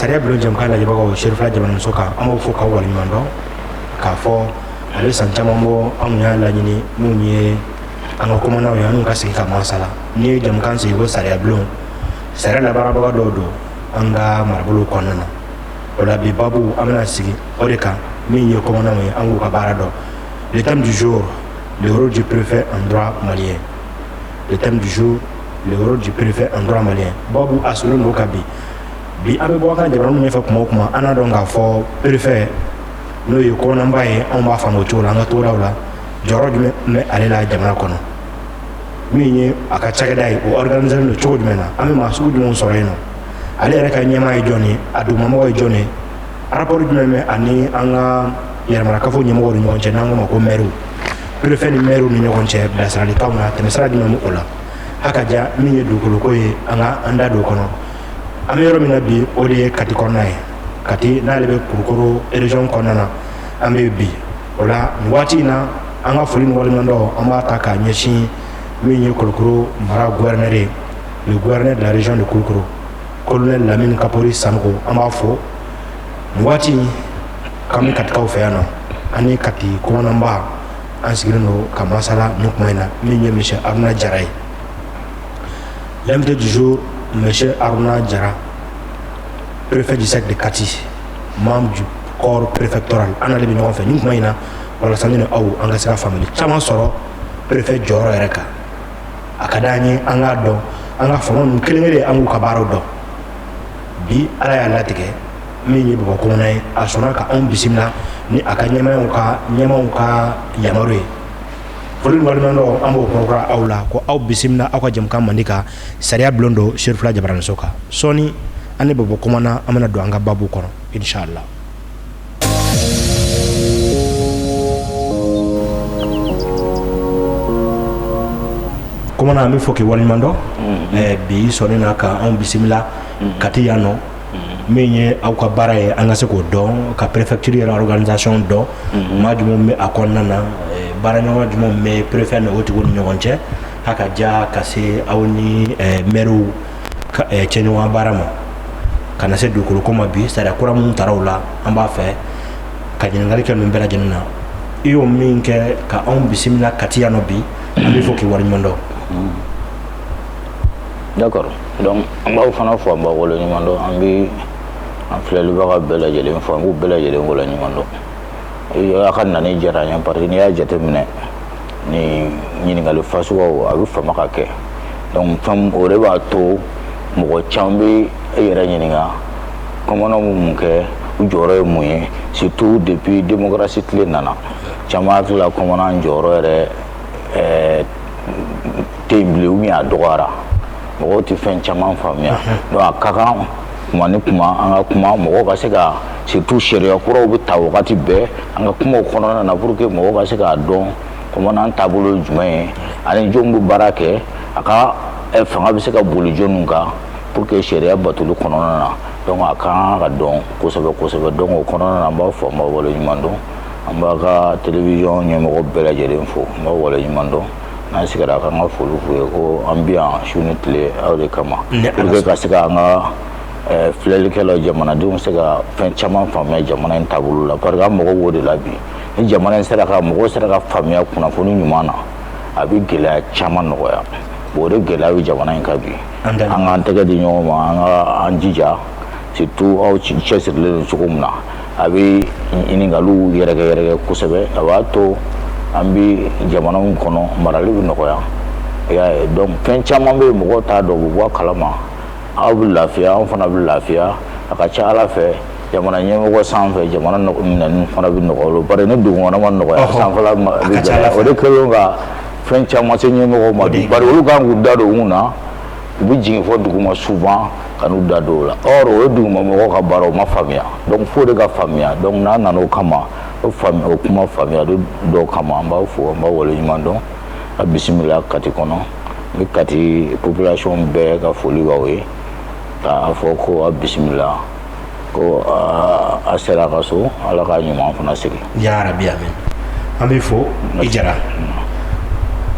Sariya bulon jɛmukan lajɛbagaw Serifila jabaraninso kan, an b'aw fo k'aw waleɲuman dɔn k'a fɔ a bɛ san caman bɔ, anw y'a laɲini minnu ye an ka commandant ye, an ka sigi ka masala. N'i ye jɛmukan sigi ko sariya bulon, sariya labaarabaga dɔw don an ka marabolo kɔnɔna na. O la bi babu, an bɛna sigi o de kan, min ye commandant ye, an k'u ka baara dɔn. Le thème du jour, le rôle du préfet en droit malien. Le thème du jour, le rôle du préfet en droit malien. Babu a sigilen don ka bi bi, an bɛ bɔ an ka jamana ɲɛfɛ kuma o kuma, an n'a dɔn k'a fɔ préfet, n'o ye commandant ye, anw b'a faamu o cogo la an ka togodaw la. Jɔyɔrɔ jumɛn bɛ ale la jamana kɔnɔ? Min ye a ka cakɛda ye, o organisé don cogo jumɛn na? An bɛ maa sugu jumɛnw sɔrɔ yen nɔ? Ale yɛrɛ ka ɲɛmaa ye jɔn ye? A dugumamɔgɔ ye jɔn ye? Rapport jumɛn bɛ ani an ka yɛrɛmarakafo ɲɛmɔgɔw ni ɲɔgɔn cɛ, n'an k'o ma ko maire? Préfet ni maire ni ɲɔgɔn cɛ, bilasiralikanw na, tɛmɛsira jumɛn bɛ o la? Haka ja min ye dugukoloko ye, an ka an da don o kɔnɔ. An bɛ yɔrɔ min na bi, o de ye Kati kɔnɔna ye. Kati n'ale bɛ Kulukoro région kɔnɔna na, an bɛ bi o la nin waati in na. An ka foli ni waleɲumandɔn, an b'a ta k'a ɲɛsin min ye Kulukoro mara gouverneur ye, le gouverneur de la région de Kulukoro, colonel Lamine Kapori Sanogo. An b'a fo nin waati in k'an bɛ Katikaw fɛ yan nɔ. Ani Kati commandant an sigilen don ka masala nin kuma in na, min ye monsieur Haruna Jara ye. L'invité du jour, monsieur Haruna Jara, préfet du cercle de Kati, membre du corps préfectoral. An n'ale bɛ ɲɔgɔn fɛ nin kuma in na walasa ne ni aw, an ka se ka faamuyali caman sɔrɔ préfet jɔyɔrɔ yɛrɛ kan. A ka d'an ye an k'a dɔn, an ka fanga ninnu kelen kelen, an k'u ka baaraw dɔn. Bi Ala y'a latigɛ, min ye Bamakɔ kɔnɔna ye, a sɔnna ka anw bisimila ni a ka ɲɛmaaw ka yamaru ye. Foli ni waleɲumandɔn, an b'o kɔrɔkura aw la ko aw bisimila aw ka jɛmukan mandi kan, sariya bulon don, Serifila jabaraninso kan. Sɔɔni, an ni Bamakɔ kɔnɔna, an bɛna don an ka baabu kɔnɔ, inshallah. Commandant, an bɛ fɔ k'i waleɲuman dɔn bi sɔnni na ka anw bisimila Kati yan nɔ. Min ye aw ka baara ye, an ka se k'o dɔn, ka préfecture yɛrɛ organisation dɔn, maa jumɛn bɛ a kɔnɔna na, baaraɲɔgɔn jumɛn bɛ préfet ni o tigiw ni ɲɔgɔn cɛ, haka ka ja ka se aw ni maires cɛɲɔgɔn baara ma, ka na se dugukolo ko ma. Bi sariya kura minnu taara o la, an b'a fɛ ka ɲininkali kɛ ninnu bɛɛ lajɛlen na. I y'o min kɛ ka anw bisimila Kati yan nɔ bi, an bɛ fɔ k'i waleɲuman dɔn. D'accord, donc an b'aw fana fo, an b'aw waleɲuman dɔn. An bɛ an filɛlibaga bɛɛ lajɛlen fo, an b'u bɛɛ lajɛlen waleɲuman dɔn. A ka nani diyara an ye, parce que n'i y'a jateminɛ, ni ɲininkali fasuguw a bɛ fama ka kɛ. Donc fɛn o de b'a to mɔgɔ caman bɛ e yɛrɛ ɲininka commandant bɛ mun kɛ, u jɔyɔrɔ ye mun ye. Surtout depuis démocratie tile nana, caman hakili la commandant jɔyɔrɔ yɛrɛ tɛ yen bilen, ou bien a dɔgɔyara, mɔgɔw tɛ fɛn caman faamuya. Donc a ka kan kuma ni kuma an ka kuma, mɔgɔw ka se ka, surtout sariya kuraw bɛ ta wagati bɛɛ, an ka kuma o kɔnɔna na pour que mɔgɔw ka se k'a dɔn commandant taabolo ye jumɛn ye, ani jɔn bɛ baara kɛ, a ka fanga bɛ se ka boli jɔnniw kan pour que sariya batoli kɔnɔna na. Donc a ka kan ka dɔn kosɛbɛ kosɛbɛ. Donc o kɔnɔna na, an b'a fɔ, an b'a waleɲuman dɔn, an b'a ka télévision ɲɛmɔgɔ bɛɛ lajɛlen fo, an b'a waleɲuman dɔn. N'an sigira, k'an ka foli f'u ye ko an bɛ yan su ni tile aw de kama, pour que ka se ka an ka filɛlikɛlaw, jamanadenw se ka fɛn caman faamuya jamana in taabolo la, parce que an mago b'o de la bi. Ni jamana in sera ka mɔgɔw sera ka faamuya kunnafoni ɲuman na, a bɛ gɛlɛya caman nɔgɔya. Bon, o de gɛlɛya bɛ jamana in kan bi. An k'an tɛgɛ di ɲɔgɔn ma, an ka an jija, surtout aw cɛsirilen don cogo min na, a bɛ ɲininkaliw yɛrɛkɛ yɛrɛkɛ kosɛbɛ, a b'a to an bɛ jamana min kɔnɔ, marali bɛ nɔgɔya. I y'a ye, donc fɛn caman bɛ yen mɔgɔw t'a dɔn, u bɛ bɔ a kalama, aw bɛ lafiya, anw fana bɛ lafiya. A ka ca Ala fɛ, jamana ɲɛmɔgɔ sanfɛ, jamana minɛni fana bɛ nɔgɔya olu, bari ni dugukɔnɔ ma nɔgɔya, sanfɛla bɛ gɛlɛya. O de kɛlen ka fɛn caman se ɲɛmɔgɔw ma bi, bari olu kan k'u da don mun na, u bɛ jigin fɔ duguma souvent ka n'u da don o la. Or o ye duguma mɔgɔw ka baara, o ma faamuya. Donc f'o de ka faamuya. Donc n'a nana o kama, o faamuya, o kuma faamuya dɔw kama, an b'a fo, an b'a waleɲuman dɔn. A bisimila Kati kɔnɔ. N bɛ Kati population bɛɛ ka foli b'aw ye, k'a fɔ ko a bisimila, ko a sera a ka so, Ala k'a ɲuman fana segin. Ya rabi, amin. An b'i fo, i Jara.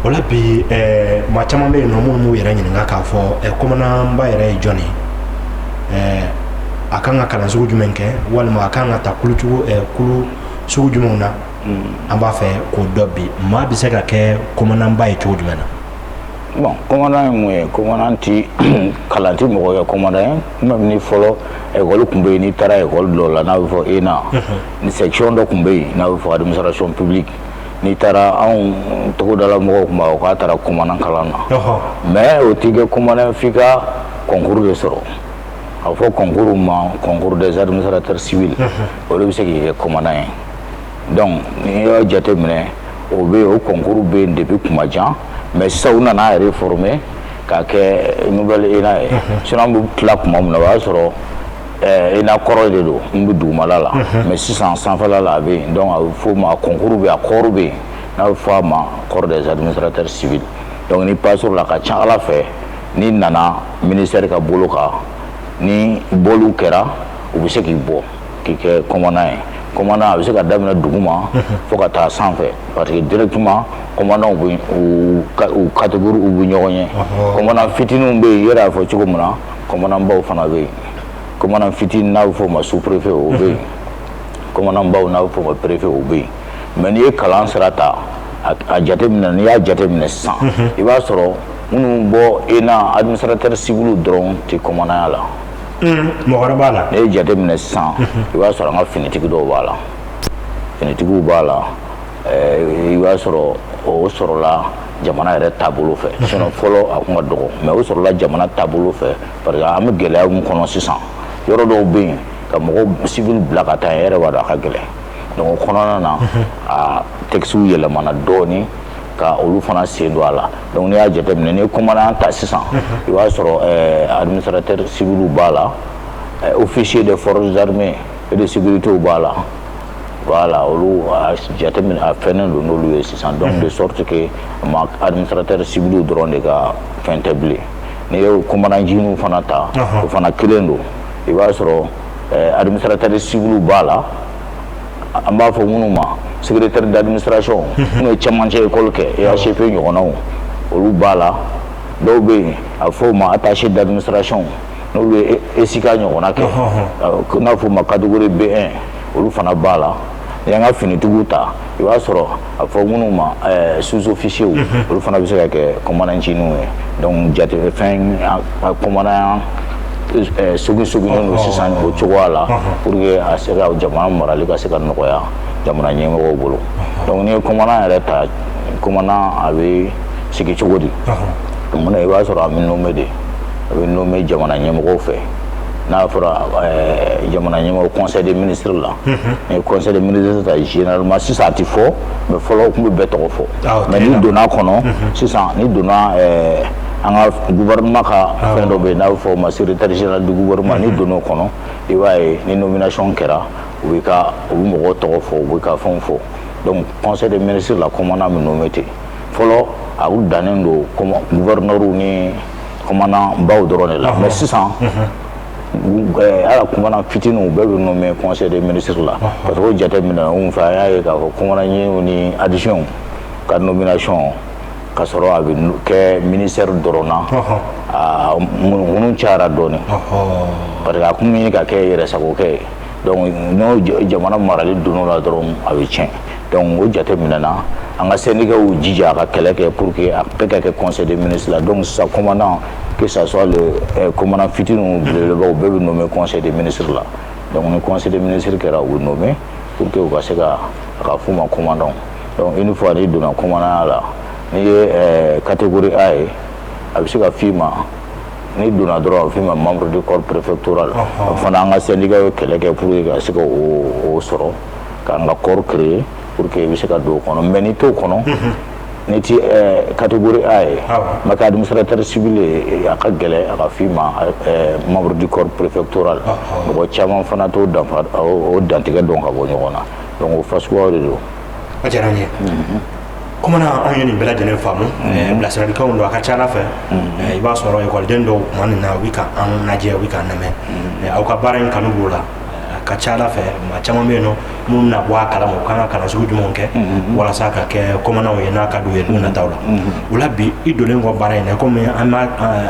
O la bi, maa caman bɛ yen nɔ minnu b'u yɛrɛ ɲininka k'a fɔ commandant ba yɛrɛ ye jɔn ye, a kan ka kalan sugu jumɛn kɛ, walima a kan ka ta kulu cogo, kulu sugu jumɛnw na? An b'a fɛ k'o dɔn bi, maa bɛ se ka kɛ commandant ye cogo jumɛn na? Bon, commandant ye mun ye? Commandant ti kalan ti mɔgɔ kɛ commandant ye. Même ni fɔlɔ école tun bɛ yen, n'i taara école dɔw la n'a bɛ fɔ ENA, ni section dɔ tun bɛ yen n'a bɛ fɔ administration publique, n'i taara, anw togodala mɔgɔw tun b'a fɔ k'a taara commandant kalan na. Mais o t'i kɛ commandant, f'i ka concours de sɔrɔ. A bɛ fɔ concours ma concours des administrateurs civils, o de bɛ se k'i kɛ commandant ye. Donc n'i y'a jateminɛ, o bɛ yen, o concours bɛ yen depuis kuma jan, mais sisan u nana réformer k'a kɛ nouvelle ENA ye. Sinon an bɛ tila tuma min na, o y'a sɔrɔ ENA kɔrɔ de don n bɛ dugumala la, mais sisan sanfɛla la a bɛ yen. Donc a bɛ f'o ma concours bɛ yen, a corps bɛ yen n'a bɛ fɔ a ma corps des administrateurs civils. Donc ni passe la, ka ca Ala fɛ, n'i nana ministère ka bolo kan, ni bɔliw kɛra, u bɛ se k'i bɔ k'i kɛ commandant ye. Commandant a bɛ se ka daminɛ duguma fo ka taa sanfɛ, parce que directement commandant bɛ u catégorie u bɛ ɲɔgɔn ye. Commandant fitininw bɛ yen, i yɛrɛ y'a fɔ cogo min na, commandant baw fana bɛ yen. Commandant fitinin n'a bɛ f'o ma sous préfet, o bɛ yen. Commandant baw n'a bɛ f'o ma préfet, o bɛ yen. Mais n'i ye kalan sira ta a jateminɛ, n'i y'a jateminɛ sisan, i b'a sɔrɔ minnu bɔ ENA administrateur civil dɔrɔn tɛ commandant ya la. Mɔgɔ wɛrɛ b'a la. N'i ye jateminɛ sisan, i b'a sɔrɔ an ka finitigi dɔw b'a la, finitigiw b'a la. I b'a sɔrɔ o sɔrɔla jamana yɛrɛ taabolo fɛ. Sinon fɔlɔ a kun ka dɔgɔ, mais o sɔrɔla jamana taabolo fɛ, parce que an bɛ gɛlɛya min kɔnɔ sisan, yɔrɔ dɔw bɛ yen, ka mɔgɔw civil bila ka taa yen, e yɛrɛ b'a dɔn a ka gɛlɛn. Donc o kɔnɔna na, a textes yɛlɛmana dɔɔnin ka olu fana sen don a la. Donc n'i y'a jateminɛ, n'i ye commandant ta sisan, i b'a sɔrɔ administrateur civil b'a la, officier des forces armées et de sécurité b'a la. Voilà, olu a jateminɛ, a fɛnnen don n'olu ye sisan. Donc de sorte que ma administrateur civil dɔrɔn de ka fɛn tɛ bilen. N'i ye commandant jiniw fana ta, o fana kelen don. I b'a sɔrɔ administrateur civil b'a la, an b'a fɔ minnu ma secrétaire d'administration, minnu ye cɛmancɛ école kɛ, EHP ɲɔgɔnnaw, olu b'a la. Dɔw bɛ yen, a bɛ fɔ o ma attaché d'administration, n'olu ye ESICA ɲɔgɔnna kɛ, n'a fɔ o ma catégorie B1, olu fana b'a la. N'i y'an ka finitigiw ta, i b'a sɔrɔ a bɛ fɔ minnu ma sous-officiers, olu fana bɛ se ka kɛ commandant ncininw ye. Donc jate fɛn commandant sogi soginen don sisan o cogoya la, pour que a se ka jamana marali ka se ka nɔgɔya jamana ɲɛmɔgɔw bolo. Donc n'i ye commandant yɛrɛ ta, commandant a bɛ sigi cogo di? Munna i b'a sɔrɔ a bɛ nommé de, a bɛ nommé jamana ɲɛmɔgɔw fɛ. N'a fɔra jamana ɲɛmɔgɔ, conseil des ministres la, ni ye conseil des ministres ta, généralement sisan a ti fɔ, mais fɔlɔ tun bɛ bɛɛ tɔgɔ fɔ. Mais n'i donna kɔnɔ sisan, n'i donna an ka gouvernement ka fɛn dɔ bɛ yen n'a bɛ fɔ o ma secrétaire général du gouvernement, n'i donna o kɔnɔ, i b'a ye ni nomination kɛra, u bɛ ka u bɛ mɔgɔw tɔgɔ fɔ, u bɛ ka fɛnw fɔ. Donc conseil des ministres la, commandant bɛ nommé ten. Fɔlɔ a kun dannen don gouverneur ni commandant baw dɔrɔn de la, mais sisan ala commandant fitininw bɛɛ bɛ nommé conseil des ministres la, parce que o jateminɛ anw fɛ, an y'a ye k'a fɔ commandant ɲiniw ni adjoint ka nomination ka sɔrɔ a bɛ kɛ ministère dɔrɔn na, a munumunu cayara dɔɔnin, parce que a kun bɛ ɲini ka kɛ yɛrɛ sago kɛ ye. Donc n'o jamana marali donn'o la dɔrɔn, a bɛ tiɲɛ. Donc o jateminɛna, an ka syndicat y'u jija a ka kɛlɛ kɛ pour que a bɛɛ ka kɛ conseil des ministres la. Donc sisan commandant, que ça soit le commandant fitininw, belebelebaw, bɛɛ bɛ nommé conseil des ministres la. Donc ni conseil des ministres kɛra, u bɛ nommé pour que u ka se ka a ka f'u ma commandant. Donc une fois n'i donna commandant la, n'i ye catégorie A ye, a bɛ se ka f'i ma, n'i donna dɔrɔn, a bɛ f'i ma membre du corps préfectoral. O fana, an ka syndicat ye kɛlɛ kɛ pour que ka se ka o sɔrɔ, k'an ka corps créer pour que i bɛ se ka don o kɔnɔ. Mais n'i t'o kɔnɔ, n'i ti catégorie A ye, ma kɛ administrateur civil ye, a ka gɛlɛn a ka f'i ma membre du corps préfectoral. Mɔgɔ caman fana t'o danfa o dantigɛ dɔn ka bɔ ɲɔgɔn na. Donc o fasuguyaw de don. A diyara n ye. Commandant, anw ye nin bɛɛ lajɛlen faamu, bilasiralikanw don. A ka ca Ala fɛ, i b'a sɔrɔ ekɔliden dɔw tuma nin na, u bɛ ka an lajɛ, u bɛ k'an lamɛn, aw ka baara in kanu b'o la. A ka ca ala fɛ, maa caman bɛ yen nɔ minnu bɛna bɔ a kalama u kan ka kalan sugu jumɛnw kɛ walasa ka kɛ commandant ye n'a ka d'u ye don nataw la. O la bi, i donnen kɔ baara in na, komi an b'a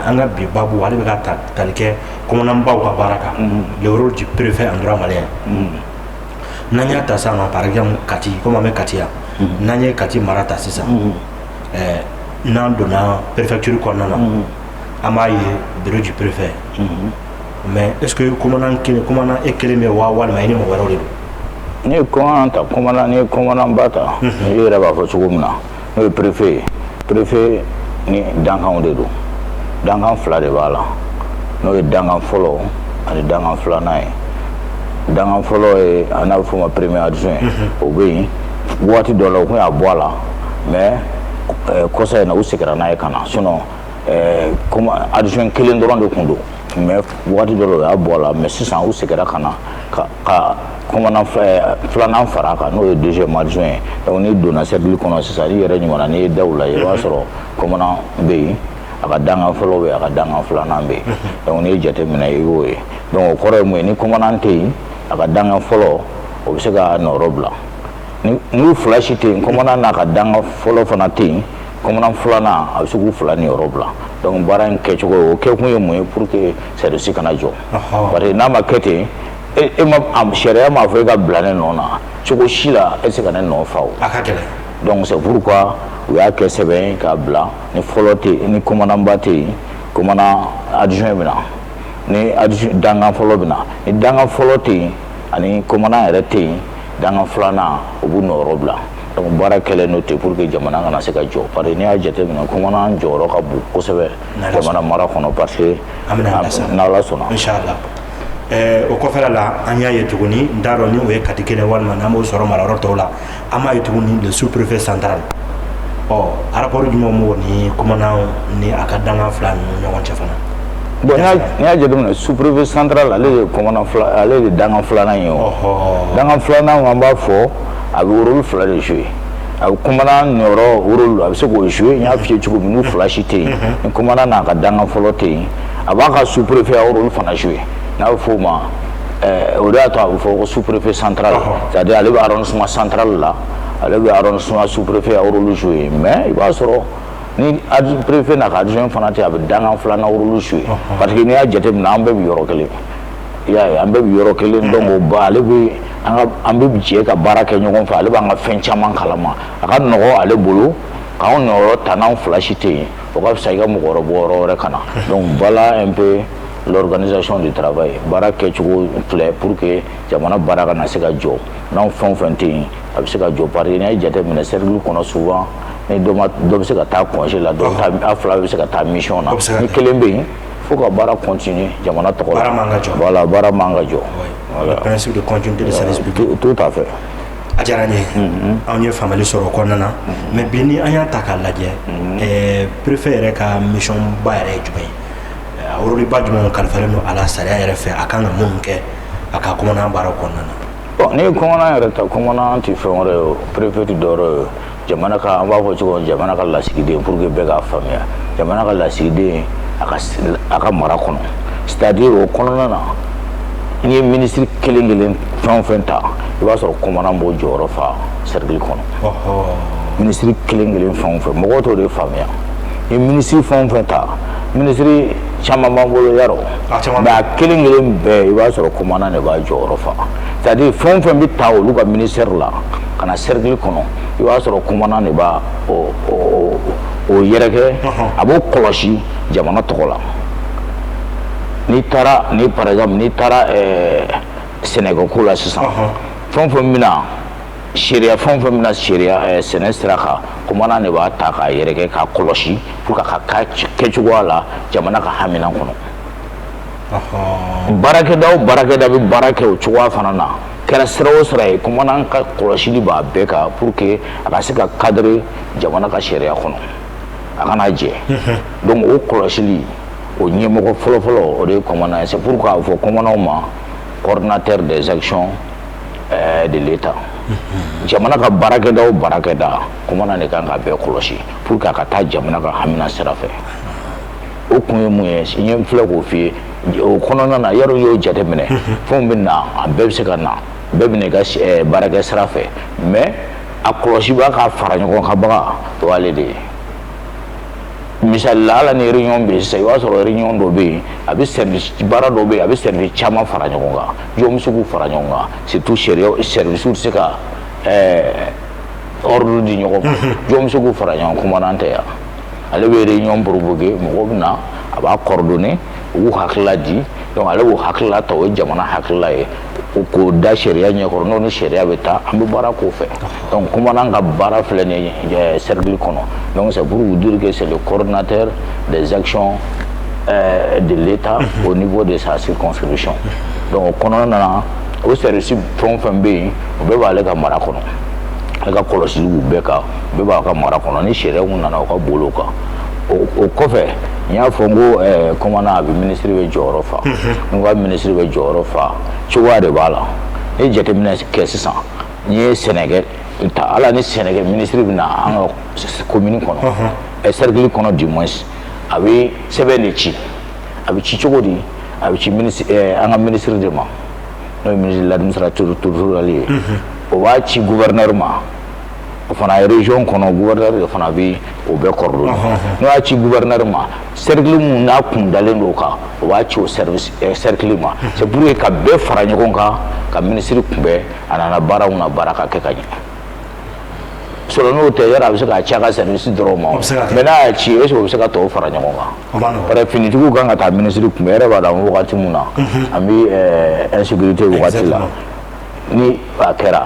an ka bi baabu, ale bɛ ka tali kɛ commandant baw ka baara kan, le rôle du préfet en droit malien. N'an y'a ta sisan nɔ, par exemple Kati, komi an bɛ Kati yan, n'an ye Kati mara ta sisan, n'an donna préfecture kɔnɔna na, an b'a ye bureau du préfet. Mais est ce que commandant kelen, commandant e kelen bɛ wa, walima i ni mɔgɔ wɛrɛw de don? N'i ye commandant ta, commandant, n'i ye commandant ba ta, i yɛrɛ b'a fɔ cogo min na, n'o ye préfet ye, préfet ni dankanw de don. Dankan fila de b'a la, n'o ye dankan fɔlɔ ani dankan filanan ye. Dankan fɔlɔ ye, a n'a bɛ f'o ma premier adjoint, o bɛ yen. Waati dɔ la, u tun y'a bɔ a la, mais kɔsa in na, u seginna n'a ye ka na. Sinon comme adjoint kelen dɔrɔn de tun don, mais waati dɔ la, u y'a bɔ a la. Mais sisan, u seginna ka na ka commandant filanan fara a kan, n'o ye deuxième adjoint ye. Donc n'i donna cercle kɔnɔ sisan, n'i yɛrɛ ɲuman na, n'i ye daw lajɛ, i b'a sɔrɔ commandant bɛ yen, a ka dankan fɔlɔ bɛ yen, a ka dankan filanan bɛ yen. Donc n'i ye jateminɛ, i b'o ye. Donc o kɔrɔ ye mun ye? Ni commandant tɛ yen, a ka dankan fɔlɔ, o bɛ se ka nɔrɔ bila. Ni n'u fila si tɛ yen, commandant n'a ka dankan fɔlɔ fana tɛ yen, commandant filanan, a bɛ se k'u fila niyɔrɔ bila. Donc baara in kɛcogo, o kɛkun ye mun ye? Pour que service kana jɔ, parce que n'a ma kɛ ten, e ma sariya m'a fɔ e ka bila ne nɔ na cogo si la, e tɛ se ka ne nɔ fa o. A ka gɛlɛn. Donc c'est pourquoi u y'a kɛ sɛbɛn ye k'a bila. Ni fɔlɔ tɛ yen, ni commandant ba tɛ yen, commandant adjoint bɛ na, ni adjoint dankan fɔlɔ bɛ na. Ni dankan fɔlɔ tɛ yen ani commandant yɛrɛ tɛ yen, dankan filanan, o b'u nɔyɔrɔ bila. Donc baara kɛlen n'o ten pour que jamana kana se ka jɔ, parce que n'i y'a jateminɛ, commandant jɔyɔrɔ ka bon kosɛbɛ jamana mara kɔnɔ, parce que An bɛna da sa. N'Ala sɔnna. Inshallah. O kɔfɛla la, an y'a ye tuguni, n t'a dɔn ni o ye Kati kelen walima n'an b'o sɔrɔ marayɔrɔ tɔw la, an b'a ye tuguni le sous-préfet central. Ɔ, rapport jumɛn b'o ni commandant ni a ka dankan fila ninnu ɲɔgɔn cɛ fana? Bon, n'i y'a jateminɛ, sous-préfet central, ale de ye commandant fila, ale de ye dankan filanan ye. O dankan filanan, an b'a fɔ a bɛ rôle fila de jouer. A bɛ commandant niyɔrɔ rôle, a bɛ se k'o jouer. N y'a f'i ye cogo min, n'u fila si tɛ yen, ni commandant n'a ka dankan fɔlɔ tɛ yen, a b'a ka sous-préfet rôle fana jouer, n'a bɛ f'o ma o de y'a to a bɛ fɔ ko sous-préfet central, c'est à dire ale bɛ arrondissement central la, ale bɛ arrondissement sous-préfet rôle jouer. Mais i b'a sɔrɔ ni préfet n'a ka adjoint fana tɛ, a bɛ dankan filanan rôle jouer, parce que n'i y'a jateminɛ, an bɛɛ bɛ yɔrɔ kelen, i y'a ye, an bɛɛ bɛ yɔrɔ kelen. Donc o ba, ale bɛ an ka, an bɛ jɛ ka baara kɛ ɲɔgɔn fɛ, ale b'an ka fɛn caman kalama, a ka nɔgɔ ale bolo k'anw nɔyɔrɔ ta n'anw fila si tɛ yen. O ka fisa i ka mɔgɔ wɛrɛ bɔ yɔrɔ wɛrɛ ka na. Donc voilà un peu l'organisation du travail. Baara kɛcogo filɛ pour que jamana baara kana se ka jɔ n'anw fɛn o fɛn tɛ yen, a bɛ se ka jɔ, parce que n'i ye jateminɛ cercle kɔnɔ, souvent ni dɔ ma, dɔ bɛ se ka taa congé la, dɔ bɛ taa, a fila bɛ se ka taa mission na. Ni kelen bɛ yen, fo ka baara continuer jamana tɔgɔ la. Baara man ka jɔ. Voilà, baara man ka jɔ. Voilà, le principe de continuité de service public. Tout à fait. A diyara n ye, anw ye faamuyali sɔrɔ o kɔnɔna na. Mais bi, ni an y'a ta k'a lajɛ, préfet yɛrɛ ka mission ba yɛrɛ ye jumɛn ye? A rôle ba jumɛn kalifalen don a la sariya yɛrɛ fɛ, a kan ka mun kɛ a ka commandant baaraw kɔnɔna na? Bon, n'i ye commandant yɛrɛ ta, commandant tɛ fɛn wɛrɛ ye, o préfet tɛ dɔwɛrɛ ye, jamana ka, an b'a fɔ cogo min, jamana ka lasigiden, pour que bɛɛ k'a faamuya, jamana ka lasigiden a ka mara kɔnɔ. C'est à dire o kɔnɔna na, n'i ye minisiri kelen kelen fɛn o fɛn ta, i b'a sɔrɔ commandant b'o jɔyɔrɔ fa cercle kɔnɔ. Minisiri kelen kelen fɛn o fɛn, mɔgɔw t'o de faamuya. Ni minisiri fɛn o fɛn ta, minisiri caman b'an bolo yarɔ, mais a kelen kelen bɛɛ, i b'a sɔrɔ commandant de b'a jɔyɔrɔ fa. C'est à dire fɛn o fɛn bɛ ta olu ka ministère la ka na cercle kɔnɔ, i b'a sɔrɔ commandant de b'a o yɛrɛkɛ, a b'o kɔlɔsi jamana tɔgɔ la. N'i taara, ni par exemple n'i taara sɛnɛkɛko la sisan, fɛn o fɛn bɛna sariya, fɛn o fɛn bɛna sariya sɛnɛ sira kan, commandant de b'a ta k'a yɛrɛkɛ, k'a kɔlɔsi pour que a ka kɛcogoya la jamana ka hamina kɔnɔ. Baarakɛda o baarakɛda bɛ baara kɛ o cogoya fana na, kɛra sira o sira ye, commandant ka kɔlɔsili b'a bɛɛ kan pour que a ka se ka cadrer jamana ka sariya kɔnɔ, a kana jɛ. Donc o kɔlɔsili, o ɲɛmɔgɔ fɔlɔfɔlɔ, o de ye commandant ye. C'est pourquoi a bɛ fɔ commandant ma coordinateur des actions de l'État. Jamana ka baarakɛda o baarakɛda, commandant de kan ka bɛɛ kɔlɔsi pour que a ka taa jamana ka hamina sira fɛ. O kun ye mun ye? N ye filɛ k'o f'i ye. O kɔnɔna na, yarɔ, i y'o jateminɛ, fɛnw bɛ na, a bɛɛ bɛ se ka na, bɛɛ bɛ na i ka baarakɛ sira fɛ, mais a kɔlɔsibaa ka fara ɲɔgɔn kan baga, o y'ale de ye. Misali la, hali ni réunion bɛ yen sisan, i b'a sɔrɔ réunion dɔ bɛ yen, a bɛ service baara dɔ bɛ yen, a bɛ service caman fara ɲɔgɔn kan. Jɔn bɛ se k'u fara ɲɔgɔn kan? Surtout sariya, service tɛ se ka ordre di ɲɔgɔn ma. Jɔn bɛ se k'u fara ɲɔgɔn? Commandant tɛ yan. Ale bɛ réunion provoquer, mɔgɔw bɛ na, a b'a coordonner, u b'u hakilila di. Donc ale b'o hakilila ta, o ye jamana hakilila ye, k'o da sariya ɲɛkɔrɔ. N'o ni sariya bɛ taa, an bɛ baara k'o fɛ. Donc commandant ka baara filɛ nin ye cercle kɔnɔ. Donc c'est pour vous dire que c'est le coordonnateur des actions de l'État au niveau de sa circonscription. Donc o kɔnɔna na, o service fɛn o fɛn bɛ yen, o bɛɛ b'ale ka mara kɔnɔ. Ale ka kɔlɔsili b'u bɛɛ kan, bɛɛ b'a ka mara kɔnɔ. Ni sariya mun nana, o ka boli o kan. O kɔfɛ, n y'a fɔ n ko commandant a bɛ ministre bɛ jɔyɔrɔ fa. N ko ministre bɛ jɔyɔrɔ fa, cogoya de b'a la. Ni jateminɛ kɛ sisan, n'i ye sɛnɛkɛ ta, ala ni sɛnɛkɛ ministre bɛ na an ka commune kɔnɔ, cercle kɔnɔ du moins, a bɛ sɛbɛn de ci. A bɛ ci cogo di? A bɛ ci ministre, an ka ministre de ma, n'o ye ministre de l'administration territoriale ye. O b'a ci gouverneur ma. O fana ye région kɔnɔ, gouverneur de fana bɛ o bɛɛ coordonner. N'o y'a ci gouverneur ma, cercle mun n'a kun dalen don o kan, o b'a ci o service cercle ma. C'est pour que ka bɛɛ fara ɲɔgɔn kan, ka ministre kunbɛn, a nana baara mun na, baara ka kɛ ka ɲɛ sɔrɔ. N'o tɛ, yɔrɔ a bɛ se k'a ci a ka service dɔrɔn ma, mais n'a y'a ci, est ce que o bɛ se ka tɔw fara ɲɔgɔn kan? Parce que finitigiw kan ka taa ministre kunbɛn, e yɛrɛ b'a dɔn, an bɛ wagati mun na, an bɛ insécurité wagati la. Ni a kɛra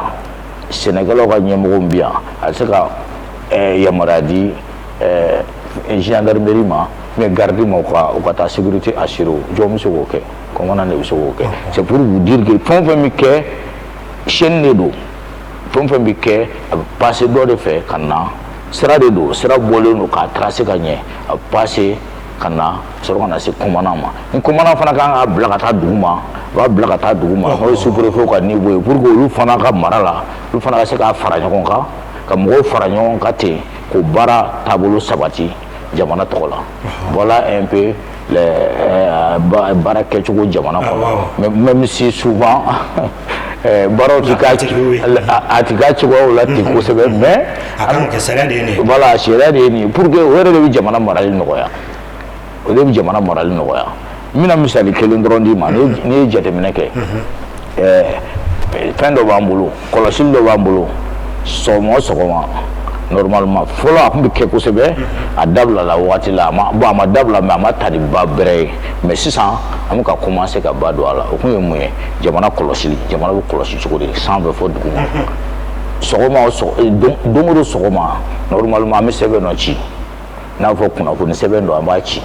sɛnɛkɛlaw ka ɲɛmɔgɔ min bɛ yan, a bɛ se ka yamaruya di gendarmerie ma ou bien garde ma, u ka taa sécurité assurer. O jɔn bɛ se k'o kɛ? Commandant de bɛ se k'o kɛ. C'est pour vous dire que fɛn o fɛn bɛ kɛ, chaîne de don. Fɛn o fɛn bɛ kɛ, a bɛ passer dɔ de fɛ ka na. Sira de don, sira bɔlen don k'a tracer ka ɲɛ. A bɛ passer ka na, sɔrɔ ka na se commandant ma. Ni commandant fana kan k'a bila ka taa dugu ma, a b'a bila ka taa dugu ma, n'o ye sous-préfet ka niveau ye, pour que olu fana ka mara la, olu fana ka se k'a fara ɲɔgɔn kan, ka mɔgɔw fara ɲɔgɔn kan ten, k'o baara taabolo sabati jamana tɔgɔ la. Voilà un peu les baara kɛcogo jamana kɔnɔ. Même si souvent baaraw ti k'a, a ti k'a cogoyaw la ten kosɛbɛ, mais a kan ka kɛ, sariya de ye nin ye. Voilà, sariya de ye nin ye, pour que o yɛrɛ de bɛ jamana marali nɔgɔya, o de bɛ jamana marali nɔgɔya. N bɛna misali kelen dɔrɔn d'i ma. N'i ye jateminɛ kɛ, fɛn dɔ b'an bolo, kɔlɔsili dɔ b'an bolo sɔgɔma o sɔgɔma. Normalement, fɔlɔ a tun bɛ kɛ kosɛbɛ, a dabilala wagati la. A ma bon, a ma dabila, mais a ma ta ni ba bɛrɛ ye. Mais sisan an bɛ ka commencer ka ba don a la. O kun ye mun ye? Jamana kɔlɔsili. Jamana bɛ kɔlɔsi cogo di? Sanfɛ fɔ duguma, sɔgɔma o sɔgɔma, don o don sɔgɔma, normalement an bɛ sɛbɛn dɔ ci, n'a fɔ kunnafoni sɛbɛn dɔ, an b'a ci.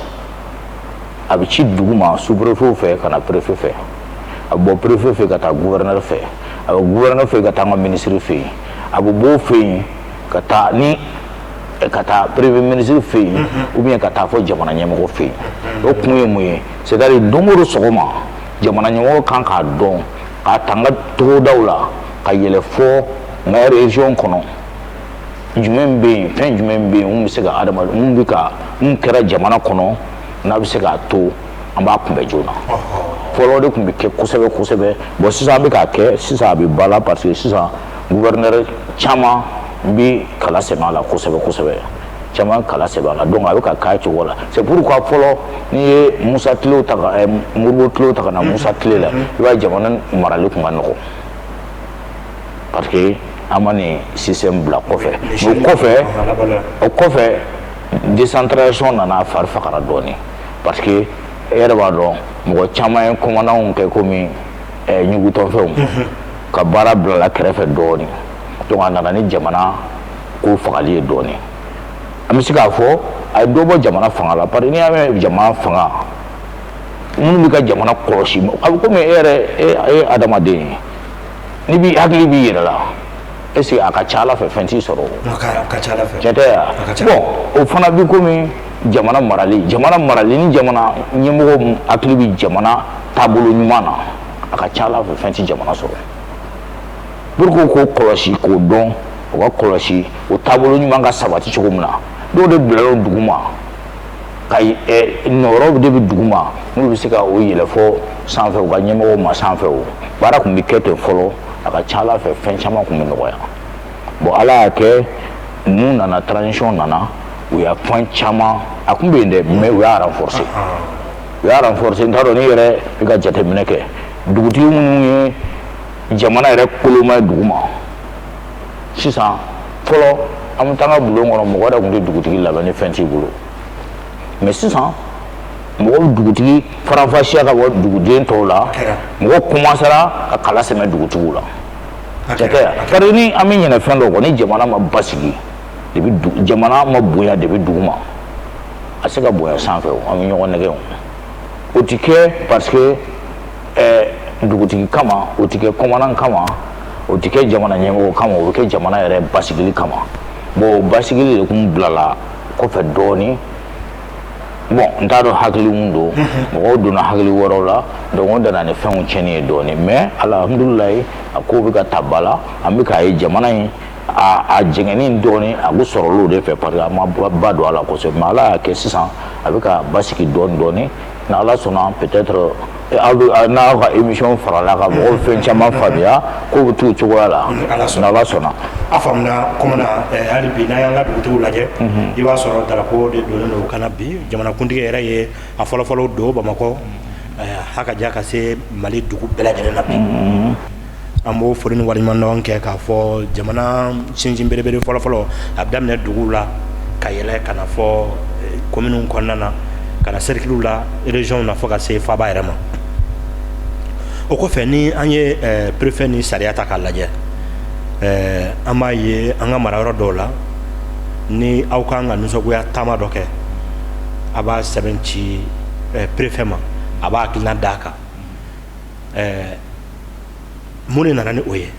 A bɛ ci dugu ma, sous-préfet fɛ ka na préfet fɛ, a bɛ bɔ préfet fɛ ka taa gouverneur fɛ, a bɛ gouverneur fɛ ka taa an ka ministre fɛ yen, a bɛ bɔ o fɛ yen ka taa ni ka taa premier ministre fɛ yen, ou bien ka taa fɔ jamana ɲɛmɔgɔ fɛ yen. O kun ye mun ye? C'est à dire, don o don sɔgɔma, jamana ɲɛmɔgɔ kan k'a dɔn, k'a ta n ka togodaw la ka yɛlɛ fɔ n ka région kɔnɔ, jumɛn bɛ yen, fɛn jumɛn bɛ yen mun bɛ se ka adamaden mun bɛ ka mun kɛra jamana kɔnɔ, n'a bɛ se k'a to an b'a kunbɛ joona. Fɔlɔ, o de tun bɛ kɛ kosɛbɛ kosɛbɛ. Bon, sisan an bɛ k'a kɛ, sisan a bɛ ba la, parce que sisan gouverneur caman bɛ kala sɛmɛ a la kosɛbɛ kosɛbɛ, caman kala sɛbɛn a la. Donc a bɛ ka k'a cogo la. C'est pourquoi fɔlɔ, n'i ye Musa tilew ta ka Modibo tilew ta ka na Musa tile la, i b'a ye jamana marali tun ka nɔgɔn, parce que an ma nin système bila kɔfɛ. Mais o kɔfɛ, décentralisation nana, fari fagara dɔɔnin, parce que e yɛrɛ b'a dɔn, mɔgɔ caman ye commandant kɛ komi ɲugutɔfɛnw, ka baara bila la kɛrɛfɛ dɔɔnin. Donc a nana ni jamana ko fagali ye dɔɔnin. An bɛ se k'a fɔ a ye dɔ bɔ jamana fanga la, parce que n'i y'a mɛn jamana fanga, minnu bɛ ka jamana kɔlɔsi, a bɛ komi e yɛrɛ, e ye adamaden ye, n'i b'i hakili b'i yɛrɛ la, est ce que a ka ca ala fɛ fɛn t'i sɔrɔ o? A ka ca ala fɛ. Tiɲɛ tɛ yan? Bon, o fana bi komi jamana marali. Jamana marali, ni jamana ɲɛmɔgɔ hakili bɛ jamana taabolo ɲuman na, a ka ca ala fɛ fɛn tɛ jamana sɔrɔ. Pour que k'o kɔlɔsi, k'o dɔn, o ka kɔlɔsi o taabolo ɲuman ka sabati cogo min na, dɔw de bilalen dugu ma. Ka nɔrɔ de bɛ dugu ma, n'olu bɛ se ka o yɛlɛ fɔ sanfɛ, u ka ɲɛmɔgɔw ma sanfɛ. O baara tun bɛ kɛ ten fɔlɔ. A ka ca Ala fɛ, fɛn caman tun bɛ nɔgɔya. Bon, Ala y'a kɛ, ninnu nana, transition nana, u y'a fɛn caman, a tun bɛ yen dɛ, mais u y'a renforcer, u y'a renforcer. N t'a dɔn n'i yɛrɛ bɛ ka jateminɛ kɛ, dugutigi minnu ye jamana yɛrɛ koloma ye dugu ma sisan. Fɔlɔ, an bɛ taa an ka bulon kɔnɔ, mɔgɔ yɛrɛ tun tɛ dugutigi labɛn ni fɛn t'i bolo. Mais sisan, mɔgɔw bɛ dugutigi faranfasiya ka bɔ duguden tɔw la. Mɔgɔw commencera ka kala sɛmɛ dugutigiw la. Cɛ, parce ni an bɛ ɲinɛ fɛn dɔ kɔ, ni jamana ma basigi, debi jamana ma bonya, debi dugu ma, a se ka bonya sanfɛ. O an bɛ ɲɔgɔn nɛgɛ. O o ti kɛ parce que dugutigi kama, o ti kɛ commandant kama, o ti kɛ jamana ɲɛmɔgɔ kama, o bɛ kɛ jamana yɛrɛ basigili kama. Bon, o basigili de kun bilala kɔfɛ dɔɔni. Bon, n t'a dɔn hakili mun don, mɔgɔw donna hakili wɛrɛw la. Donc o nana ni fɛnw tiɲɛni ye dɔɔni. Mais alhamdulilayi, a ko bɛ ka ta ba la. An bɛ k'a ye, jamana in a jɛngɛnni dɔɔni, a bɛ sɔrɔ olu de fɛ, parce que a ma ba don a la kosɛbɛ. Mais Ala y'a kɛ, sisan a bɛ ka basigi dɔɔni dɔɔni. Ni Ala sɔnna, peut-être aw bɛ n'aw ka émission farala ka mɔgɔw fɛn caman faamuya, ko bɛ t'o cogoya la, ni Ala sɔnna. A faamuna. Commandant, hali bi n'an y'an ka dugutigiw lajɛ, i b'a sɔrɔ darapo de donnen don ka na. Bi jamanakuntigi yɛrɛ ye a fɔlɔfɔlɔ don Bamakɔ, ha ka ja ka se Mali dugu bɛɛ lajɛlen na. Bi an b'o foli ni waleɲumandɔn kɛ k'a fɔ jamana sinsin belebele fɔlɔfɔlɔ, a bɛ daminɛ duguw la ka yɛlɛ ka na fɔ kominiw kɔnɔna na, ka na cercle la, région na, fo ka se faaba yɛrɛ ma. O kɔfɛ, ni an ye préfet ni sariya ta k'a lajɛ, an b'a ye an ka marayɔrɔ dɔw la, ni aw kan ka nisɔngoya taama dɔ kɛ, a b'a sɛbɛn ci préfet ma, a b'a hakilina d'a kan. Mun de nana ni o ye?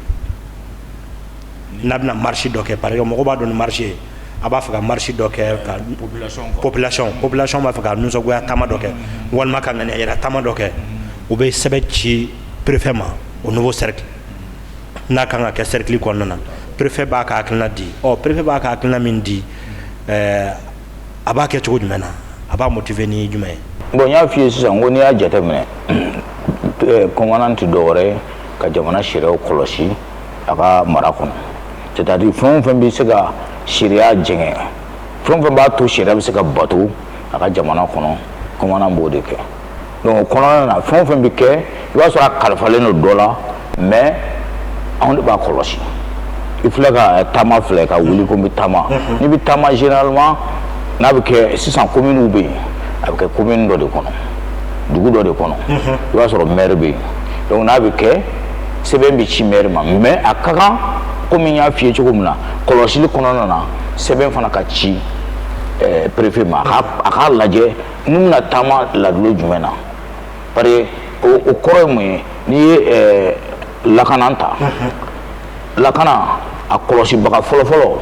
N'a bɛna marche dɔ kɛ, par exemple, mɔgɔw b'a dɔn ni marche ye, a b'a fɛ ka marche dɔ kɛ ka population b'a fɛ ka nisɔngoya taama dɔ kɛ, walima ka ŋaniya yɛrɛ taama dɔ kɛ, u bɛ sɛbɛn ci préfet ma au niveau cercle. N'a kan ka kɛ cercle kɔnɔna na, préfet b'a ka hakilina di. Ɔ, préfet b'a ka hakilina min di, a b'a kɛ cogo jumɛn na? A b'a motiver ni jumɛn ye? Bon, n y'a f'i ye sisan ko n'i y'a jateminɛ, commandant tɛ dɔwɛrɛ ye ka jamana sariyaw kɔlɔsi a ka mara kɔnɔ. C'est à dire, fɛn o fɛn bɛ se ka sariya jɛngɛ, fɛn o fɛn b'a to sariya bɛ se ka bato a ka jamana kɔnɔ, commandant b'o de kɛ. Donc o kɔnɔna na, fɛn o fɛn bɛ kɛ, i b'a sɔrɔ a kalifalen don dɔ la, mais anw de b'a kɔlɔsi. I filɛ ka taama filɛ ka wuli ko n bɛ taama. N'i bɛ taama, généralement n'a bɛ kɛ sisan, communes bɛ yen, a bɛ kɛ commune dɔ de kɔnɔ, dugu dɔ de kɔnɔ, i b'a sɔrɔ maire bɛ yen. Donc n'a bɛ kɛ, sɛbɛn bɛ ci maire ma. Mais a ka kan, komi n y'a f'i ye cogo min na, kɔlɔsili kɔnɔna na, sɛbɛn fana ka ci préfet ma, a k'a lajɛ n'u bɛna taama ladilo jumɛn na. Parce que o kɔrɔ ye mun ye? N'i ye lakana ta, lakana a kɔlɔsibaga fɔlɔfɔlɔ,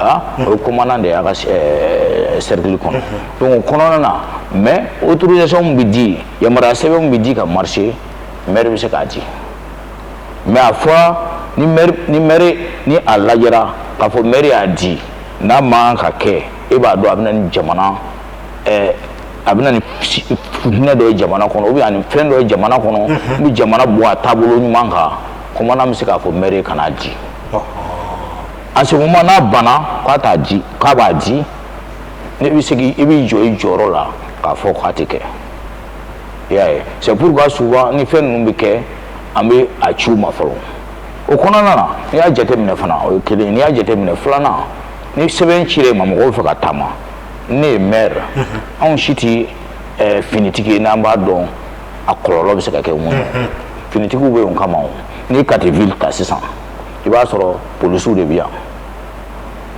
ah, o ye commandant de y'a ka cercle kɔnɔ. Donc o kɔnɔna na, mais autorisation min bɛ di, yamaruya sɛbɛn min bɛ di ka marcher, maire bɛ se k'a di. Mais a fɔra ni maire ni a lajɛra k'a fɔ maire y'a di, n'a man kan ka kɛ, e b'a dɔn a bɛ na ni jamana a bɛ na ni fitinɛ dɔ ye jamana kɔnɔ, ou bien ani fɛn dɔ ye jamana kɔnɔ n bɛ jamana bɔ a taabolo ɲuman kan, commandant bɛ se k'a fɔ maire ye kan'a di. En ce moment, n'a banna k'a t'a di, k'a b'a di, ne bɛ se k'i i b'i jɔ i jɔyɔrɔ la k'a fɔ k'a tɛ kɛ. I y'a ye, c'est pourquoi souvent ni fɛn ninnu bɛ kɛ, an bɛ a ci u ma fɔlɔ. O kɔnɔna na, n'i y'a jateminɛ fana, o ye kelen ye. N'i y'a jateminɛ filanan, ni sɛbɛn cira i ma, mɔgɔw bɛ fɛ ka taama, ne ye maire, anw si tɛ finitigi ye n'an b'a dɔn a kɔlɔlɔ bɛ se ka kɛ mun ye. Finitigiw bɛ yen o kama. O n'i Kati ville ta sisan, i b'a sɔrɔ polisiw de bɛ yan.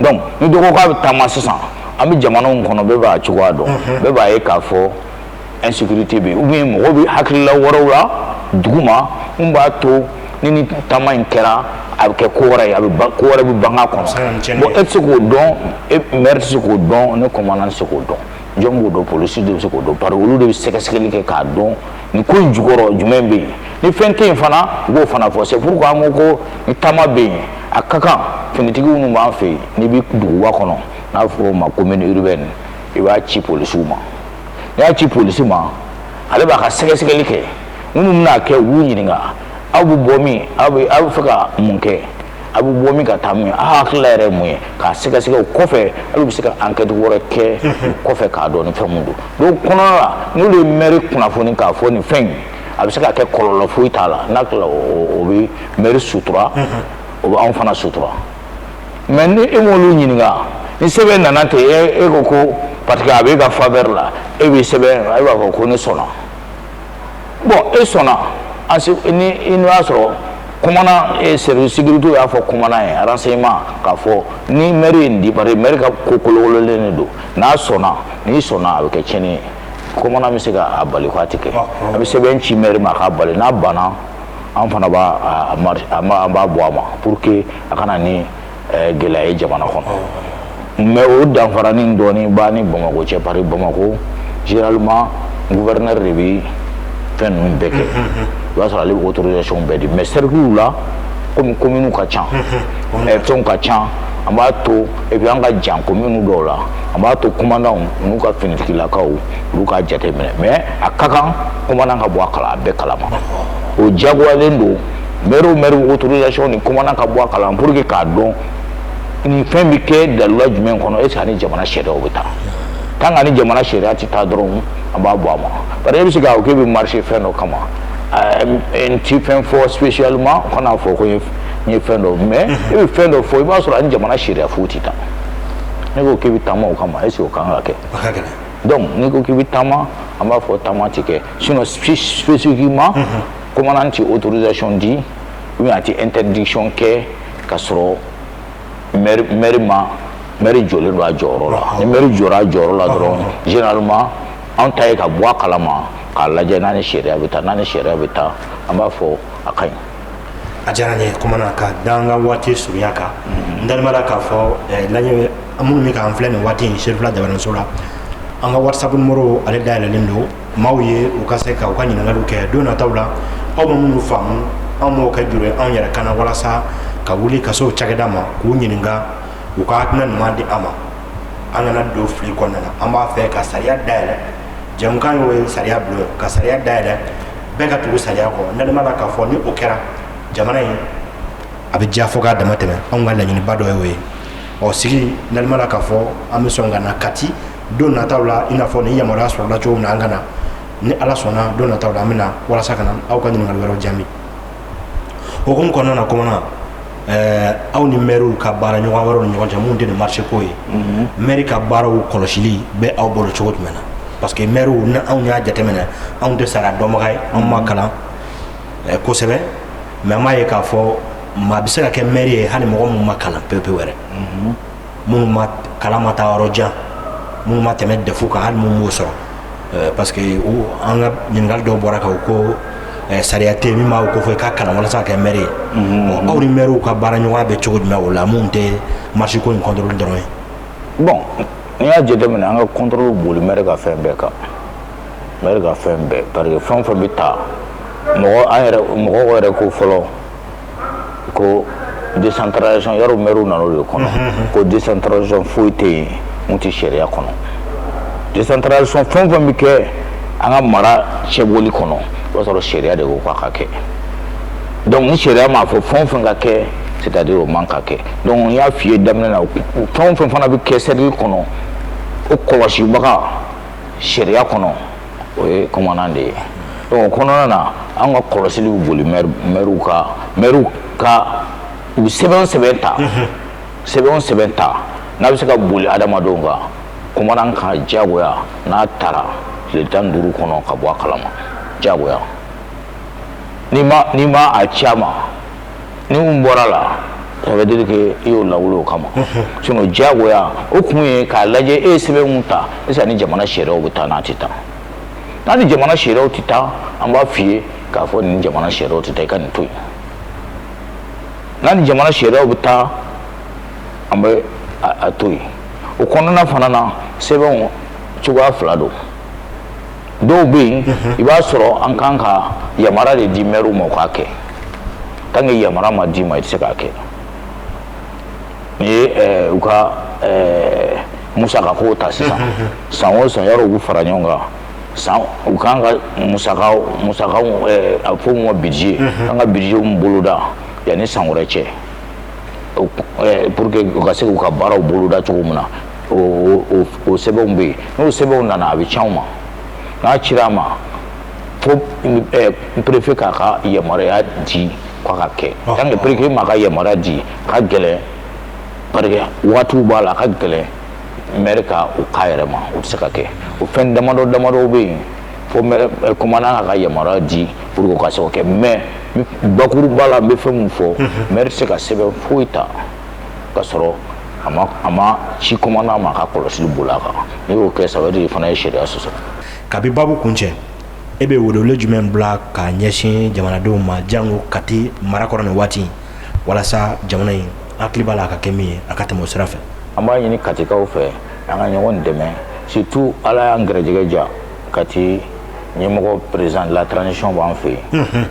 Donc ni dɔ ko k'a bɛ taama sisan, an bɛ jamanaw kɔnɔ, bɛɛ b'a cogoya dɔn, bɛɛ b'a ye k'a fɔ insécurité bɛ yen, ou bien mɔgɔw bɛ hakilila wɛrɛw la dugu ma mun b'a to ni taama in kɛra, a bɛ kɛ ko wɛrɛ ye, a bɛ ko wɛrɛ bɛ bange a kɔnɔ. Bon, e tɛ se k'o dɔn, e maire tɛ se k'o dɔn, ne commandant tɛ se k'o dɔn. Jɔn b'o dɔn? Polisi de bɛ se k'o dɔn, parce que olu de bɛ sɛgɛsɛgɛli kɛ k'a dɔn nin ko in jukɔrɔ jumɛn bɛ yen. Ni fɛn tɛ yen fana, u b'o fana fɔ. C'est pourquoi an ko ko ni taama bɛ yen, a ka kan finitigi minnu b'an fɛ yen, n'i bɛ duguba kɔnɔ, n'a fɔra o ma commune urbaine, I b'a ci polisiw ma. N'i y'a ci polisi ma, ale b'a ka sɛgɛsɛgɛli kɛ. Minnu bɛna kɛ, u b'u ɲininka: aw bɛ bɔ min? Aw bɛ fɛ ka mun kɛ? Aw bɛ bɔ min ka taa min? Aw hakilila yɛrɛ ye mun ye? K'a sɛgɛsɛgɛ. O kɔfɛ, hali u bɛ se ka enquête wɛrɛ kɛ o kɔfɛ k'a dɔn ni fɛn mun don. Donc kɔnɔna la, n'olu ye maire kunnafoni k'a fɔ nin fɛn in a bɛ se ka kɛ, kɔlɔlɔ foyi t'a la, n'a tilala, o bɛ maire sutura, o bɛ anw fana sutura. Mais ni e m'olu ɲininka, ni sɛbɛn nana ten, e ko ko parce que a b'e ka faveur la, e bɛ sɛbɛn, e b'a fɔ ko ne sɔnna. Bon, e sɔnna, ni i y'a sɔrɔ commandant service sécurité y'a fɔ commandant ye, renseignement, k'a fɔ ni maire ye nin di, parce que maire ka ko kolokololen de don, n'a sɔnna, n'i sɔnna, a bɛ kɛ tiɲɛni ye. Commandant bɛ se k'a bali k'a tɛ kɛ. A bɛ sɛbɛn ci maire ma k'a bali. N'a banna, an fana b'a an b'a bɔ a ma pour que a kana ni gɛlɛya ye jamana kɔnɔ. Mais o danfaranin dɔɔnin b'a ni Bamakɔ cɛ, parce que Bamakɔ, généralement, gouverneur de bɛ fɛn ninnu bɛɛ kɛ. I b'a sɔrɔ ale bɛ autorisation bɛɛ di. Mais cercle la, komi commune ka ca, fɛnw ka ca, an b'a to, et puis an ka jan commune dɔw la, an b'a to commandant n'u ka finitigilakaw, olu k'a jateminɛ. Mais a ka kan commandant ka bɔ a kala a bɛɛ kalama. O diyagoyalen don. Maire o maire autorisation ni commandant ka bɔ a kalama pour que k'a dɔn nin fɛn bɛ kɛ dalula jumɛn kɔnɔ, est ce que ani jamana sariyaw bɛ taa. Tant que ni jamana sariya tɛ taa dɔrɔn, an b'a bɔ a ma. Parce que e bɛ se k'a fɔ k'e bɛ marcher fɛn dɔ kama, n ti fɛn fɔ spécialement, kana fɔ ko n ye fɛn dɔ, mais e bɛ fɛn dɔ fɔ, i b'a sɔrɔ ani jamana sariya foyi tɛ taa. Ne ko k'e bɛ taama o kama, est ce que o kan ka kɛ? Donc n'i ko k'i bɛ taama, an b'a fɔ taama tɛ kɛ. Sinon, spécifiquement, commandant tɛ autorisation di ou bien a tɛ interdiction kɛ ka sɔrɔ maire ma, maire jɔlen don a jɔyɔrɔ la. Ni maire jɔra a jɔyɔrɔ la dɔrɔn, généralement, anw ta ye ka bɔ a kalama k'a lajɛ n'a ni sariya bɛ taa. N'a ni sariya bɛ taa, an b'a fɔ a ka ɲi. A diyara n ye, commandant. Ka da an ka waati surunya kan, n dalen b'a la k'a fɔ laɲɛ minnu bɛ k'an filɛ nin waati in Serifila Dabaraso la, an ka WhatsApp numéro, ale dayɛlɛlen don maaw ye, u ka se ka u ka ɲininkaliw kɛ don nataw la. Aw ma minnu faamu, anw m'o kɛ juru ye anw yɛrɛ kana, walasa ka wuli ka se o cakɛda ma k'u ɲininka, u ka hakilina ɲuman di an ma, an kana don fili kɔnɔna na. An b'a fɛ ka sariya dayɛlɛ. Jɛmukan y'o ye, sariya bulon, ka sariya dayɛlɛ, bɛɛ ka tugu sariya kɔ. N dalen b'a la k'a fɔ ni o kɛra, jamana in a bɛ diya fo k'a dama tɛmɛ. Anw ka laɲiniba dɔ ye o ye. Ɔ sigi, n dalen b'a la k'a fɔ an bɛ sɔn ka na Kati don nataw la, i n'a fɔ ni yamaruya sɔrɔla cogo min na, an ka na. Ni Ala sɔnna, don nataw la, an bɛ na walasa ka na aw ka ɲininkali wɛrɛw jaabi. Hokumu kɔnɔna na, commandant, aw ni maires ka baara ɲɔgɔn wɛrɛw ni ɲɔgɔn cɛ, mun tɛ nin marché ko ye, maire ka baaraw kɔlɔsili bɛ aw bolo cogo jumɛn na? Parce que maires, ni anw y'a jateminɛ, anw tɛ sariya dɔnbaga ye, anw ma kalan kosɛbɛ, mais an b'a ye k'a fɔ maa bɛ se ka kɛ maire ye, hali mɔgɔ minnu ma kalan pewu pewu yɛrɛ, minnu ma kalan ma taa yɔrɔ jan, minnu ma tɛmɛ DEF kan, hali minnu m'o sɔrɔ. Parce que an ka ɲininkali dɔw bɔra ka o ko sariya tɛ yen min b'a ko fɔ i ka kalan walasa ka kɛ maire ye. Aw ni maires ka baara ɲɔgɔnya bɛ cogo jumɛn o la, mun tɛ marché ko in contrôle dɔrɔn ye? Bon, n'i y'a jateminɛ, an ka contrôle boli maire ka fɛn bɛɛ kan, maire ka fɛn bɛɛ, parce que fɛn o fɛn bɛ ta, mɔgɔ an yɛrɛ, mɔgɔw yɛrɛ ko fɔlɔ ko décentralisation, yarɔ maire nana o de kɔnɔ ko décentralisation foyi tɛ yen mun tɛ sariya kɔnɔ. Décentralisation, fɛn o fɛn bɛ kɛ an ka mara cɛbɔli kɔnɔ, i b'a sɔrɔ sariya de ko k'a ka kɛ. Donc ni sariya m'a fɔ fɛn o fɛn ka kɛ, c'est à dire o man ka kɛ. Donc n y'a f'i ye daminɛ na, fɛn o fɛn fana bɛ kɛ cercle kɔnɔ, o kɔlɔsibaga sariya kɔnɔ, o ye commandant de ye. Donc o kɔnɔna na, an ka kɔlɔsili bɛ boli maires ka u bɛ sɛbɛn o sɛbɛn ta, sɛbɛn o sɛbɛn ta n'a bɛ se ka boli adamadenw kan, commandant ka diyagoya n'a taara tile 15 kɔnɔ ka bɔ a kalama diyagoya. N'i ma a ci a ma, ni mun bɔra la, ça veut dire que i y'o lawuli o kama. Sinon diyagoya, o kun ye k'a lajɛ e ye sɛbɛn mun ta, est ce que ni jamana sariyaw bɛ taa n'a tɛ taa. N'a ni jamana sariyaw tɛ taa, an b'a f'i ye k'a fɔ nin jamana sariyaw tɛ taa, i ka nin to yen. N'a ni jamana sariyaw bɛ taa, an bɛ a to yen. O kɔnɔna fana na, sɛbɛnw cogoya fila don. Dɔw bɛ yen, i b'a sɔrɔ an kan ka yamaruya de di maire ma u k'a kɛ. Tant que yamaruya ma d'i ma, i tɛ se k'a kɛ. Nin ye u ka Musaka ko ta sisan, san o san, yɔrɔ u b'u fara ɲɔgɔn kan, san u kan ka musakaw, a bɛ fɔ min ma budget, an ka budget min boloda yanni san wɛrɛ cɛ, pour que u ka se k'u ka baaraw boloda cogo min na, o sɛbɛnw bɛ yen. N'o sɛbɛnw nana, a bɛ ci anw ma. N'a cira a ma, fo préfet k'a ka yamaruya di k'a ka kɛ. Tant que préfet m'a ka yamaruya di, a ka gɛlɛn, parce que waatiw b'a la, a ka gɛlɛn maire ka o k'a yɛrɛ ma, o tɛ se ka kɛ. O fɛn damadɔ damadɔw bɛ yen, fo maire, commandant k'a ka yamaruya di pour que o ka se k'o kɛ. Mais bakuruba la, n bɛ fɛn min fɔ, maire tɛ se ka sɛbɛn foyi ta ka sɔrɔ a ma ci commandant ma a ka kɔlɔsili bolo a kan. N'i y'o kɛ, ça veut dire fana ye sariya sɔsɔ. Kabi baabu kun cɛ, e bɛ welewele jumɛn bila k'a ɲɛsin jamanadenw ma, jango Kati mara kɔnɔ nin waati, walasa jamana in hakili b'a la a ka kɛ min ye, a ka tɛmɛ o sira fɛ? An b'a ɲini Katikaw fɛ, an ka ɲɔgɔn dɛmɛ. Surtout, Ala y'an gɛrɛjɛgɛ ja, Kati ɲɛmɔgɔ, président de la transition b'an fɛ yen.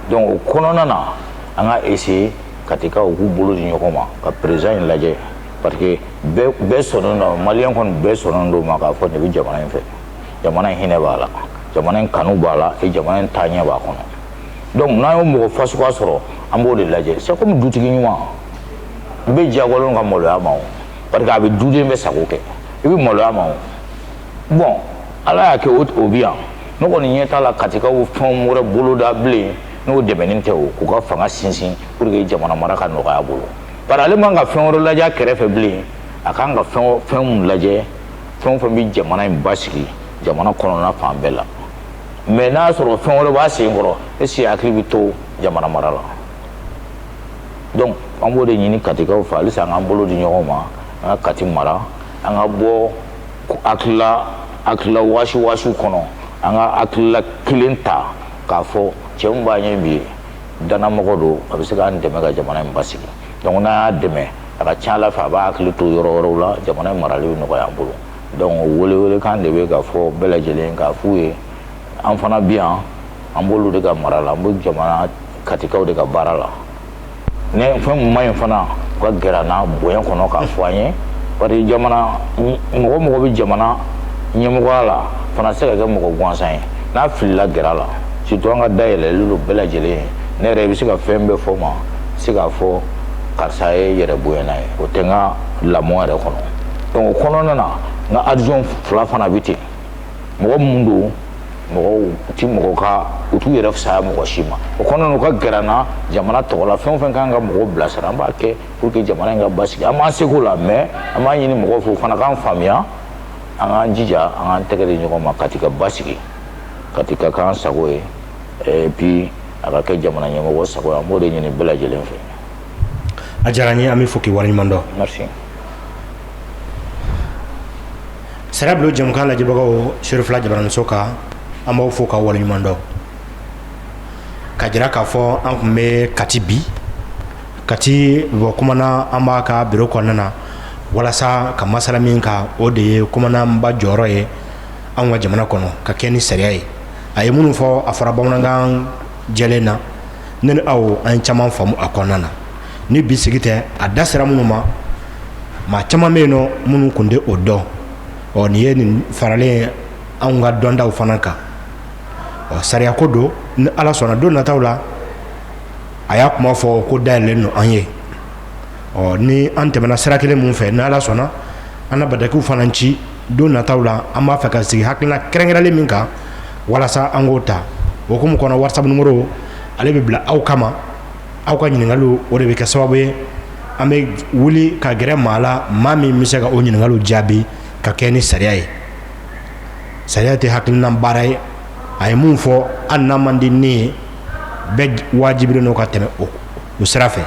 Donc o kɔnɔna na, an ka essayer, Katikaw k'u bolo di ɲɔgɔn ma ka président in lajɛ, parce que bɛɛ sɔnnen don, maliyɛn kɔni bɛɛ sɔnnen don ma k'a fɔ nin bɛ jamana in fɛ, jamana in hinɛ b'a la, jamana in kanu b'a la, et jamana in taaɲɛ b'a kɔnɔ. Donc n'an y'o mɔgɔ fasuguya sɔrɔ, an b'o de lajɛ. C'est comme dutigi ɲuman bɛ diyagoyalen ka maloya ma o, parce que a bɛ duden bɛɛ sago kɛ, i bɛ maloya ma o. Bon, Ala y'a kɛ o bi yan. Ne kɔni ɲɛ t'a la Katikaw fɛn wɛrɛ boloda bilen n'o dɛmɛni tɛ o, k'u ka fanga sinsin pour que jamana mara ka nɔgɔya a bolo, bari ale man ka fɛn wɛrɛ lajɛ a kɛrɛfɛ bilen. A kan ka fɛn mun lajɛ? Fɛn o fɛn bɛ jamana in basigi, jamana kɔnɔna fan bɛɛ la. Mais n'a y'a sɔrɔ fɛn wɛrɛ b'a sen kɔrɔ, est ce que hakili bɛ to jamana mara la? Donc an b'o de ɲini Katikaw fɛ halisa, an k'an bolo di ɲɔgɔn ma, an ka Kati mara, an ka bɔ hakilila waasi waasiw kɔnɔ, an ka hakilila kelen ta k'a fɔ cɛ min b'an ye bi, dannamɔgɔ don, a bɛ se k'an dɛmɛ ka jamana in basigi. Donc n'an y'a dɛmɛ, a ka ca Ala fɛ, a b'a hakili to yɔrɔ wɛrɛw la, jamana in marali bɛ nɔgɔya an bolo. Donc o welewelekan de bɛ ka fɔ bɛɛ lajɛlen k'a f'u ye. An fana bi yan, an b'olu de ka mara la, an bɛ jamana Katikaw de ka baara la. Ni fɛn mun ma ɲi fana, u ka gɛrɛ an na bonya kɔnɔ k'a fɔ an ye, parce que jamana mɔgɔ mɔgɔ bɛ jamana ɲɛmɔgɔya la fana tɛ se ka kɛ mɔgɔ gansan ye. N'a filila, gɛrɛ a la. Surtout an ka dayɛlɛlen don bɛɛ lajɛlen ye. Ne yɛrɛ, i bɛ se ka fɛn bɛɛ fɔ ma, i se k'a fɔ karisa ye yɛrɛ bonyana ye, o tɛ n ka lamɔ yɛrɛ kɔnɔ. Donc o kɔnɔna na, n ka adjoint fila fana bɛ ten. Mɔgɔ mun don, mɔgɔw ti mɔgɔ ka u t'u yɛrɛ fisaya mɔgɔ si ma. O kɔnɔna na, u ka gɛrɛ an na jamana tɔgɔ la. Fɛn o fɛn kan ka mɔgɔw bilasira, an b'a kɛ pour que jamana in ka basigi. An b'an seko la, mais an b'a ɲini mɔgɔw fɛ, u fana k'an faamuya, an k'an jija, an k'an tɛgɛ di ɲɔgɔn ma, Kati ka basigi, Kati ka k'an sago ye, et puis a ka kɛ jamana ɲɛmɔgɔ sago ye. An b'o de ɲini bɛɛ lajɛlen fɛ. A diyara n ye, an bɛ fo k'i waleɲuman dɔn. Merci. Sariya bulon jɛmukan lajɛbagaw, Serifila Jabaraniso kan, an b'aw fo ka waleɲuman dɔn, ka jira k'a fɔ an tun bɛ Kati bi, Kati bɔ commandant, an b'a ka bureau kɔnɔna na walasa ka masala min kan, o de ye commandant ba jɔyɔrɔ ye anw ka jamana kɔnɔ ka kɛ ni sariya ye. A ye minnu fɔ, a fɔra bamanankan jɛlen na, ne ni aw, an ye caman faamu a kɔnɔna na. Ni bi sigi tɛ, a da sera minnu ma, maa caman bɛ yen nɔ minnu tun tɛ o dɔn. Ɔ nin ye nin faralen anw ka dɔntaw fana kan. Ɔ sariya ko don, ni Ala sɔnna, don nataw la, a y'a kuma fɔ ko dayɛlɛlen don an ye. Ɔ ni an tɛmɛna sira kelen min fɛ, ni Ala sɔnna, an na batakiw fana ci don nataw la. An b'a fɛ ka sigi hakilina kɛrɛnkɛrɛnlen min kan walasa an k'o ta, o hukumu kɔnɔ, WhatsApp numéro ale bɛ bila aw kama, aw ka ɲininkaliw, o de bɛ kɛ sababu ye an bɛ wuli ka gɛrɛ maa la, maa min bɛ se ka o ɲininkaliw jaabi ka kɛ ni sariya ye. Sariya tɛ hakilina baara ye. A ye mun fɔ, hali n'a man di ne ye, bɛɛ wajibilen don ka tɛmɛ o sira fɛ.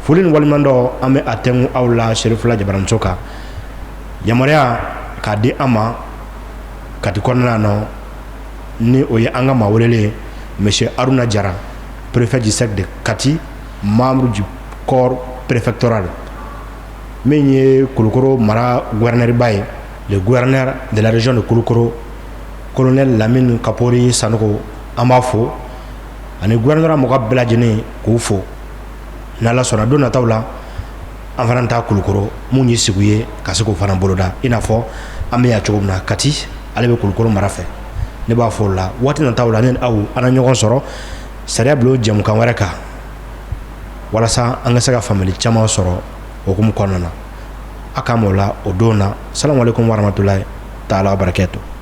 Foli ni waleɲumandɔn, an bɛ a tɛnku aw la Serifila Jabaraniso kan, yamaruya k'a di an ma Kati kɔnɔna nɔ, ni o ye an ka maa welelen monsieur Haruna Jara, préfet du cercle de Kati, membre du corps préfectoral, min ye Kulukoro mara gouverneur ba ye, le gouverneur de la région de Kulukoro, colonel Lamine Kapori Sanogo, an b'a fo, ani gouverneur mɔgɔ bɛɛ lajɛlen k'u fo. N'Ala sɔnna, don nataw la. An fana taa Kulukɔrɔ, mun ye segu ye, ka se k'o fana boloda i n'a fɔ an bɛ yan cogo min na. Kati, ale bɛ Kulukɔrɔ mara fɛ. Ne b'a fɔ o la, waati nataw la, ne ni aw an na ɲɔgɔn sɔrɔ sariya bulon jɛmukan wɛrɛ kan, walasa an ka se ka faamuyali caman sɔrɔ hukumu kɔnɔna na. A k'an o la o don na. Salamu aleykum warahmatulahi taala wabarakatuh.